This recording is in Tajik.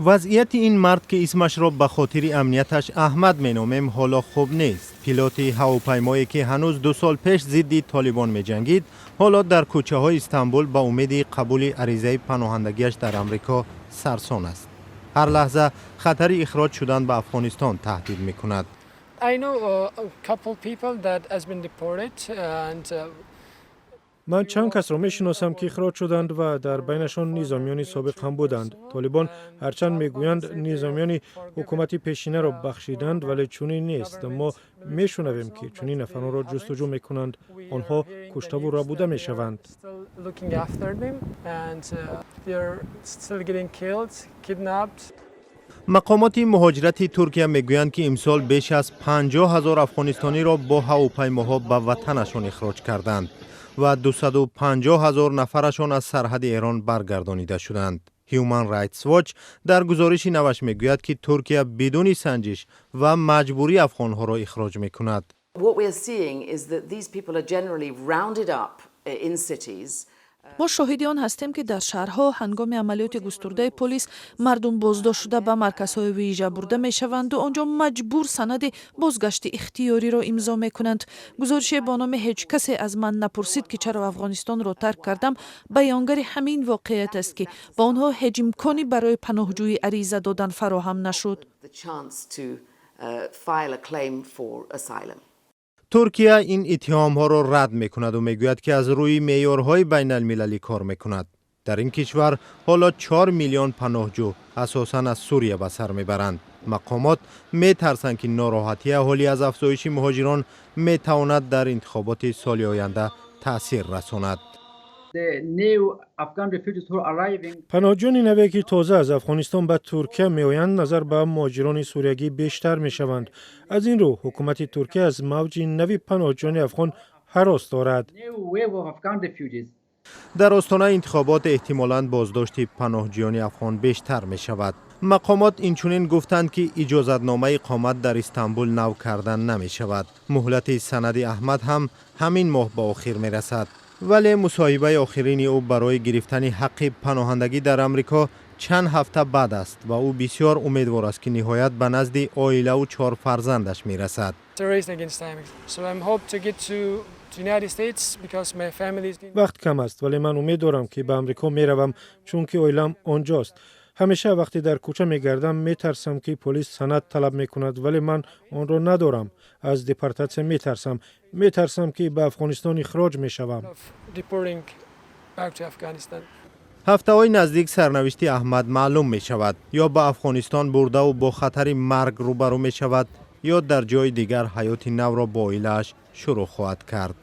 Вазъияти ин мард, ки исмашро ба хотири амнияташ Аҳмад меномем, ҳоло хуб нест. Пилоти ҳавопаймое, ки ҳанӯз 2 сол пеш зидди Толибон меҷангид, ҳоло дар кӯчаҳои Истанбул ба умеди қабули аризаи паноҳандагиаш дар Амрико сарсон аст. Ҳар лаҳза хатари ихроҷ шудан ба Афғонистон таҳдид мекунад. I know a couple people that has been deported and Ман чанд касро мешиносам, ки ихроҷ шуданд ва дар байнашон низомиёни собиқ ҳам буданд. Толибон ҳарчанд мегӯянд, низомиёни ҳукумати пешинаро бахшиданд, вале чунин нест. Мо мешунавем, ки чунин нафаронро ҷустуҷӯ мекунанд, онҳо куштаву рабуда мешаванд. Still looking after them and they're still getting killed, kidnapped. Мақомоти муҳоҷирати Туркия мегӯянд, ки имсол беш аз 50 000 афғонистониро бо ҳавопаймоҳо ба ватанашон ихроҷ карданд ва 250 ҳазор нафарашон аз сарҳади Эрон баргардонида шуданд. Human Rights Watch дар гузориши наваш мегӯяд, ки Туркия бидуни санҷиш ва маҷбурӣ афғонҳоро ихроҷ мекунад. What we are seeing is that these people are generally rounded up in cities. Мо шоҳиди он ҳастем, ки дар шаҳрҳо ҳангоми амалиёти густурдаи полис мардум боздошт шуда, ба марказҳои вижа бурда мешаванду он ҷо маҷбур санади бозгашти ихтиёриро имзо мекунанд. Гузорише бо номи «Ҳеҷ касе аз ман напурсид, ки чаро Афғонистонро тарк кардам» баёнгари ҳамин воқеият аст, ки ба онҳо ҳеҷ имконе барои паноҳҷӯӣ ариза додан фароҳам нашуд. The chance to file a claim for asylum. Туркия ин иттиҳомҳоро рад мекунаду мегӯяд, ки аз рӯи меъёрҳои байналмилалӣ кор мекунад. Дар ин кишвар ҳоло 4 миллион паноҳҷӯ, асосан аз Сурия, ба сар мебаранд. Мақомот метарсанд, ки нороҳатии аҳолӣ аз афзоиши муҳоҷирон метавонад дар интихоботи соли оянда таъсир расонад. Паноҳҷӯёни наве, ки тоза аз Афғонистон ба Туркия меоянд, назар ба муҳоҷирони суриягӣ бештар мешаванд. Аз ин рӯ ҳукумати Туркия аз мавҷи нави паноҳҷӯёни афғон ҳарос дорад. Дар остонаи интихобот эҳтимолан боздошти паноҳҷӯёни афғон бештар мешавад. Мақомот инчунин гуфтанд, ки иҷозатномаи иқомат дар Истанбул нав кардан намешавад. Муҳлати санади Аҳмад ҳам ҳамин моҳ ба охир мерасад, вале мусоҳибаи охирини ӯ барои гирифтани ҳаққи паноҳандагӣ дар Амрико чанд ҳафта баъд аст ва ӯ бисёр умедвор аст, ки ниҳоят ба назди оилаву чор фарзандаш мерасад. Вақт кам аст, вале ман умед дорам, ки ба Амрико меравам, чунки оилаам он ҷост. Ҳамеша вақте дар кӯча мегардам, метарсам, ки полис санад талаб мекунад, вале ман онро надорам. Аз депортатсия метарсам, метарсам, ки ба Афғонистон ихроҷ мешавам. Ҳафтаҳои наздик сарнавишти Аҳмад маълум мешавад: ё ба Афғонистон бурдаву бо хатари марг рӯбарӯ мешавад, ё дар ҷои дигар ҳаёти навро бо оилааш шурӯъ хоҳад кард.